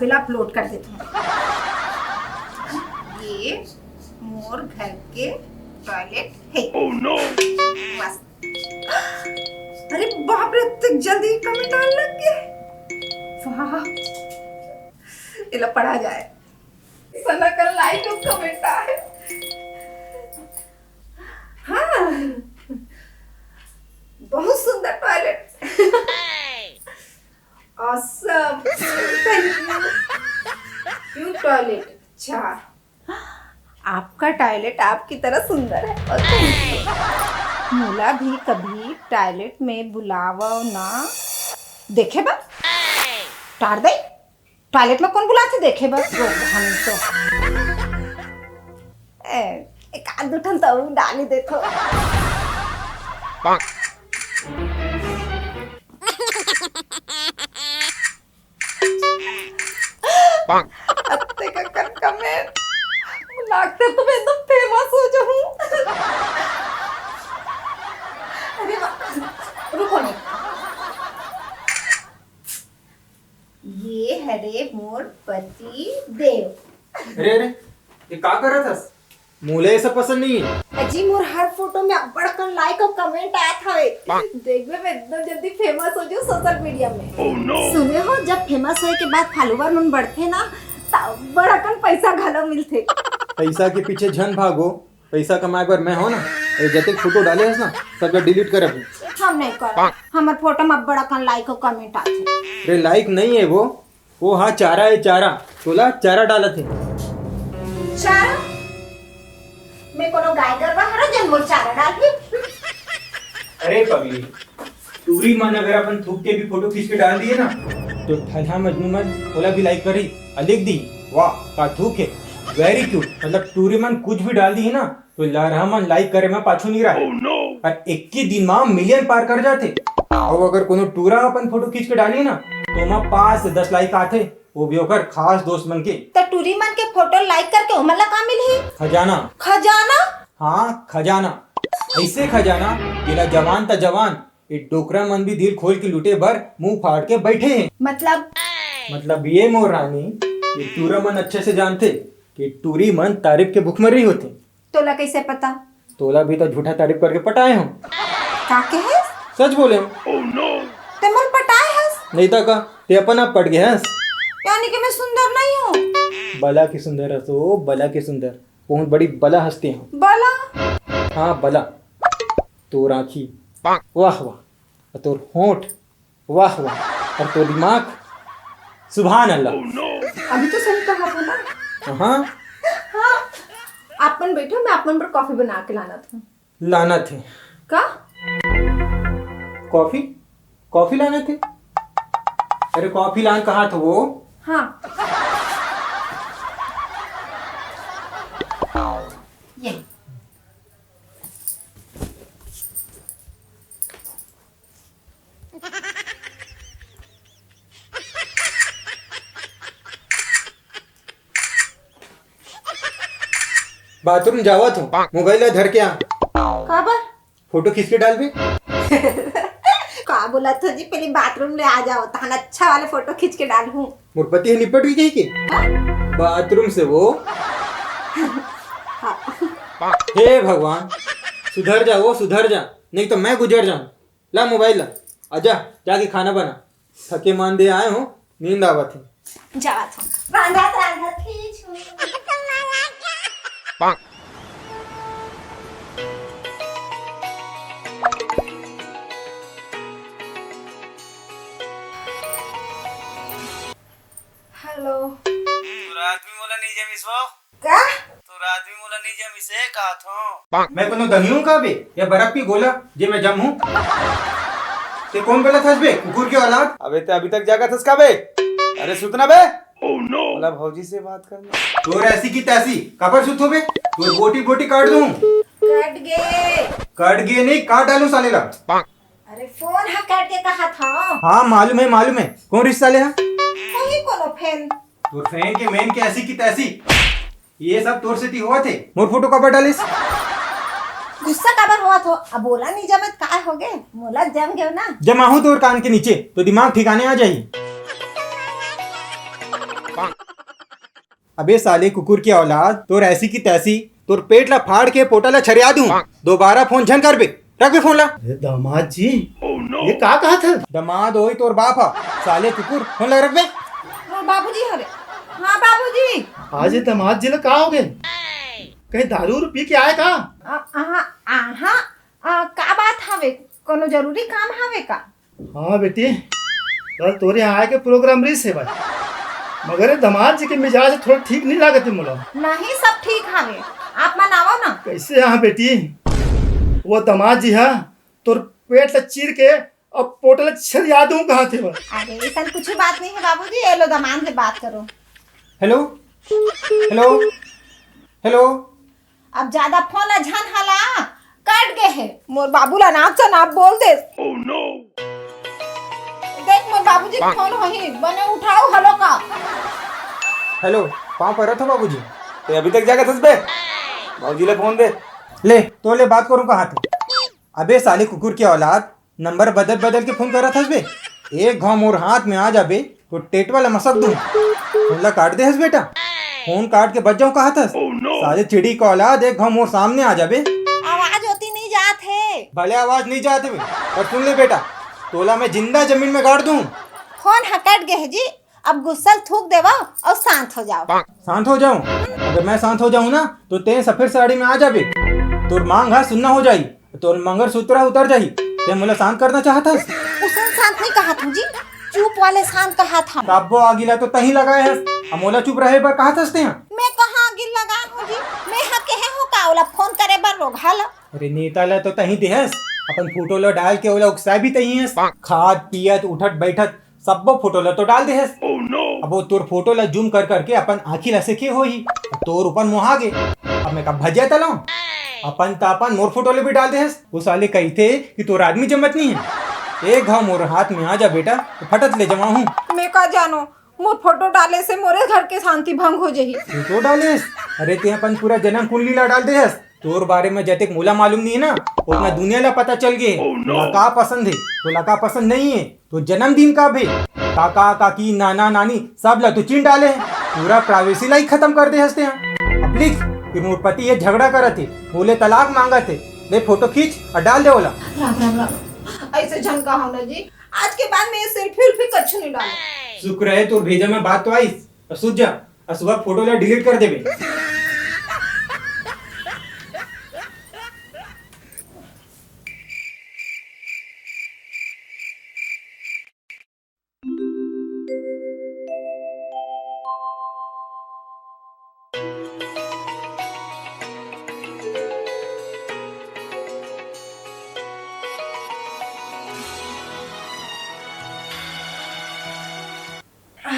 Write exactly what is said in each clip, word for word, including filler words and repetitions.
पहला अपलोड कर देथंव। ये मोर घर के टॉयलेट हे। Oh no! मस्त। अरे बाप रे, इतने जल्दी कमेंट आने लग गए। वाह, एला पढ़ा जाए। सना कर लाइक अउ कमेंट आए। हाँ, बहुत सुंदर toilet. Awesome। Thank you। Cute toilet. अच्छा, आपका टॉयलेट आपकी तरह सुंदर है। और मोला भी कभी टॉयलेट में बुलावव ना। देखे बर टार दे। टॉयलेट में कोन बुलाथे देखे बर? रोक, हम तो। ए, एक आध दू ठन तो अउ डाली देथो। अत्ते का कन कमेंट। लागथे तो मैं एकदम फेमस हो जाऊं। अरे वाह, रुको ना। ये हरे मोर पति देव। अरे, अरे, ये का करत हस? मोला ये सब पसंद नहीं है। अजी, मोर हर फोटो में अब्बड़ अकन लाइक अउ कमेंट आत हवे। देखबे, मैं एकदम जल्दी फेमस हो जाऊं सोशल मीडिया में। सुने हो, जब फेमस होए के बाद फॉलोअर मन बढ़थे ना, त अब्बड़ अकन पैसा घलो मिलथे। पैसा के पीछे झन भागो, पैसा कमाए बर मैं हो ना। ये जतेक फोटो डाले हस ना, सब ला डिलीट कर अभी। हम नहीं कर, हमर फोटो में अब्बड़ अकन लाइक अउ कमेंट आथे। रे, लाइक नहीं है वो, वो हाँ, चारा है, चारा। तोला चारा डालत हे। चारा? मैं कोनो गाय गरवा हरो जेन मोर चारा डालही? अरे पगली, टूरी मन अगर अपन थूक के भी फोटो खींच के डाल दिए ना, तो ठल्हा मजनू मन ओला भी लाइक करी, अउ लिख दी, "वाह, का थूक है, वेरी क्यूट।" मतलब टूरी मन कुछ भी डाल दिए ना, तो लरहा मन लाइक करे में पाछू नहीं रहे। और इक्कीस दिन में मिलियन पार कर जाथे। और अगर कोनो टूरा अपन फोटो खींच के डाली ना, तो ओमा पाँच से दस लाइक आथे, वो भी ओकर खास दोस्त मन के। त टूरी मन के फोटो लाइक करके ओमन ला का मिलही? खजाना। खजाना? हाँ, खजाना। ऐसे खजाना, जेला जवान त जवान, ये डोकरा मन भी दिल खोल के लूटे बर मुंह फाड़ के बैठे हैं। मतलब? मतलब ये मोर रानी, ये टूरा मन अच्छे से जानथे कि टूरी मन तारीफ के भुखमरी होथे। तोला कैसे पता? तोला भी तो झूठा तारीफ करके पटाए हो। का कहे? सच बोले हो। ते मोला पटाए हस? नहीं तो का, ते अपन आप पट गए हस। यानी कि मैं सुंदर नहीं हूँ? बला की सुंदर हस, ओ बला की सुंदर, बहुत बड़ी बला हस्ती हो। बला? हाँ बला। तोर आँखी, वाह वाह, और तोर होंठ, वाह वाह, और तोर दिमाग, सुभान अल्लाह। अभी तो सही कहा था ना? हाँ। हाँ। आप मन बैठो, मैं आप मन बर कॉफी बना के लानत हूँ। लानत हे। का? कॉफी? कॉफी लानत हे? अरे कॉफी लान कहा था वो? हाँ। ये। बाथरूम जावत हो, मोबाइल ला धर के आ। काबर? फोटो खींच के डालबे। का बोलत हो जी, पहले बाथरूम ले आ जाओ, तहन अच्छा वाले फोटो खींच के डालहूँ। मोर पति ह निपट गई कही के? हाँ? बाथरूम से वो। हाँ। हे भगवान, सुधर जा वो, सुधर जा, नहीं तो मैं गुजर जाऊँ। ला मोबाइल ला, आजा, जाके खाना बना। थके मान दे आए हो, नींद आवत हे। जावत हो। रांधत रांधत खींच। हेलो। तोर आदमी मोला नहीं जमिस वो। का? तोर आदमी मोला नहीं जमिसे, कहा थो। मैं कोनो दही हूँ का बे? या बर्फ की गोला, जे मैं जम हूँ? ते कौन गलत हस बे, कुकुर की औलाद? अबे ते अभी तक जागत हस का बे? अरे सुतना बे। Oh no! मोला भौजी से बात करना। तोर ऐसी की तैसी, काबर सुत हो बे? तोर बोटी बोटी काट दूँ। कट गे। कट गे नहीं, काट डालूँ साले ला। अरे फोन ह कट गे कहा थो। हाँ मालूम है, मालूम है। कौन रिश्ता ले हा? वही कोनो फैन। तोर फैन के मैन के ऐसी की तैसी। ये सब तोर सेती होवत हे। मोर फोटो काबर डालिस? गुस्सा काबर होवत हो? अब बोला नहीं जमत, काय हो गे? मोला जम गयो ना। जमाहूँ तोर कान के नीचे, तो दिमाग ठिकाने आ जाही। अबे साले कुकुर के औलाद, तोर ऐसी की तैसी, तोर पेट ला फाड़ के पोटा ला छरिया दूं। दोबारा फोन झन करबे, रख बे फोन ला। अरे दामाद जी, ये का कहा था? दामाद होई तोर बाप हा, साले कुकुर, फोन ला रख बे। हाँ, बाबूजी हरे। हाँ, बाबूजी। आज ये दामाद जी ला का हो गए? कहीं दारू उरू पी के आए का? आ, आहा, आहा, आ, का बात हवे? कोनो जरूरी काम हवे का? हाँ बेटी, कल तोरे यहाँ आए के प्रोग्राम रहिस हे भाई, मगर ये दामाद जी के मिजाज थोड़ा ठीक नहीं लागत हे मोला। नहीं, सब ठीक हवे, आप मन आवो ना। कैसे यहाँ बेटी, वो दामाद जी हा तोर पेट ला चीर के अब पोटा ला छरिया दूं कहा थे भाई। अरे, ऐसा कुछ बात नहीं है बाबूजी, ये लो दामाद से बात करो। Hello, hello, hello. अब ज्यादा फोन ला झन हला, कट गे हे। मोर बाबू ला नाप से नाप बोल दे। देख मोर बाबूजी के फोन होही, बने उठाओ, हलो का? हेलो, पाँव परत हो बाबूजी। ते अभी तक जागत हस बे? बाबूजी ले फोन दे। ले, तो ले बात करूं कहा थे। अबे साले कुकुर के औलाद, नंबर बदल बदल के फोन करत हस बे। एक घाव मोर हाथ में आ जाबे तो टेटवा ला मसक दूं। फोन ला काट दे हस बेटा। फोन काट के बच जाऊं कहा थस। साले चिड़ी का औलाद, एक घाव मोर सामने आ जाबे। आवाज होती नहीं जात हे। भले आवाज नहीं जात हे, पर सुन ले बेटा, तोला मैं जिंदा जमीन में गाड़ दूं। फोन ह कट गे हे जी, अब गुस्सा ल थूक देवा और शांत हो जाओ। शांत हो जाऊं? अगर मैं शांत हो जाऊं ना, तो तें सफेद साड़ी में आ जाबे। तोर मांग हा सुन्ना हो जाई, तोर मंगलसूत्र उतर जाही। तें मोला शांत करना चाहत हस? उसन शांत नहीं कहत हूँ जी, चुप वाले शांत कहत हूँ। तब्बो आगी ला तो तहीं लगाए हस, अब मोला चुप रहे बर कहत हस तें? मैं कहाँ आगी लगाए हूँ जी? मैं हा कहे हूँ का ओला फोन करे बर रोगहा ला? अरे नेता ला तो तहीं देहस, अपन फोटो ला डाल के ओला उकसाए भी तहीं हस। खात पियत उठत बैठत सब्बो फोटो ला तो डाल देहस। अब वो तोर फोटो ला जूम कर करके अपन आँखी ला सेखे होही, तोर ऊपर मोहा गे। अब मैं का भजिया तलाऊं? अपन त अपन मोर फोटो ले भी डाल देहस। वो साले कहिथे कि तोर आदमी जमत नहीं है। एक घाव मोर हाथ में आ जा बेटा, तो फटत ले जमा हूँ। मैं का जानो, मोर फोटो डाले से मोरे घर के शांति भंग हो जाही। Photo Dallas? अरे तें अपन पूरा जन्म कुंडली ला डाल देहस। तोर बारे में जतेक मोला मालूम नहीं है ना, उतना दुनिया ला पता चल गे। तोला का पसंद है, तोला का पसंद नहीं है, तो जन्मदिन का भी काका काकी नाना नानी सब ला तो चिन डाले है। पूरा प्राइवेसी ला ही खत्म कर दे हस तें। अब लिख कि मोर पति ये झगड़ा करत है, बोले तलाक मांगत है, ले फोटो खींच और डाल दे ओला। राम राम राम, ऐसे झन कहो ना जी, आज के बाद मैं ये सेल्फी उल्फी कछु नहीं डालूं। शुक्र है तोर भेजा में बात तो आईस, और सुत जा, और सुबह फोटो ला डिलीट कर देबे।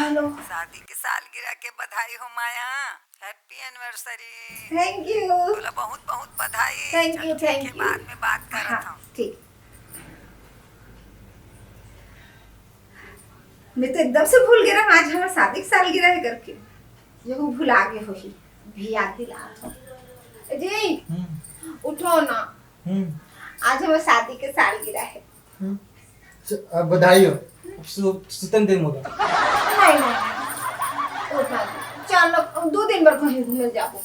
हेलो। शादी के सालगिरह के बधाई हो Maya. Happy anniversary. Thank you. तोला बहुत बहुत बधाई। थैंक यू, चल, ठीक थैंक है, यू। बाद में बात करत हाँ, हूँ। ठीक। मैं तो एकदम से भूल गे रहा, आज हमर शादी के सालगिरह है करके। ये वो भुला गे होही, भी याद दिला रहा। जी, हम्म। उठो ना। हम्म। आज हमर शादी के सालगिरह है। हम्म। स-, अ, बधाई हो। अब सु-, सुतन दे मोला। नहीं, नहीं, नहीं। उठा दे। चल, दो दिन बर कहीं घूमे जाबो।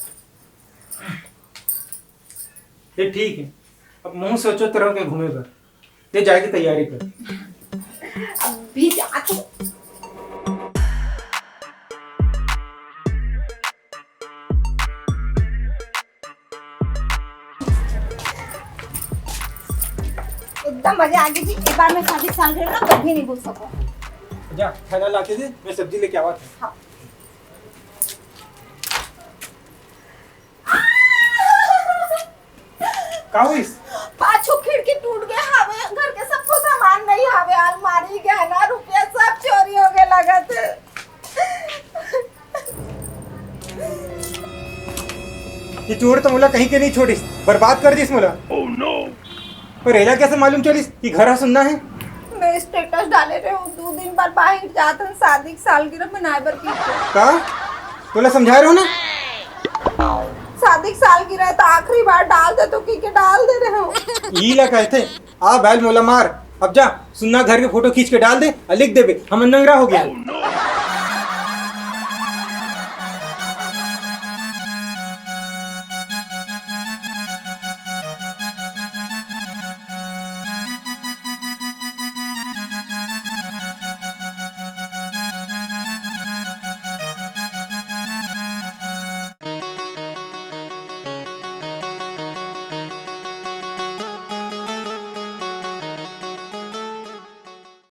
ये ठीक है, अब मुँह सोचो तरह के घूमे बर, ते जाए के तैयारी कर। अभी जा तू। एकदम मजा आ गई जी, एक बार में शादी सालगिरह ना कभी नहीं भूल सको। जा, खाना ला के दे, मैं सब्जी लेके आवा था। हाँ। का होइस? पाछू खिड़की टूट गए हवे, घर के सबको सामान नहीं हवे, अलमारी, गहना, रुपया सब चोरी हो गए लगत है। ये चोर तो मोला कहीं के नहीं छोड़िस, बर्बाद कर दिस मोला। पर एला कैसे मालूम चलिस कि घर ह सुन्ना है? मैं स्टेटस डाले रहे हूँ, दो दिन बाद बाहर जात हन शादी के सालगिरह मनाए बर की। का? तोला समझाए रहो ना। शादी के सालगिरह तो आखिरी बार डाल दे तो की के डाल दे रहे हूँ। ई ला कहते, आ बैल मोला मार। अब जा, सुन्ना घर के फोटो खींच के डाल दे और लिख देबे, हम नंगरा हो गया।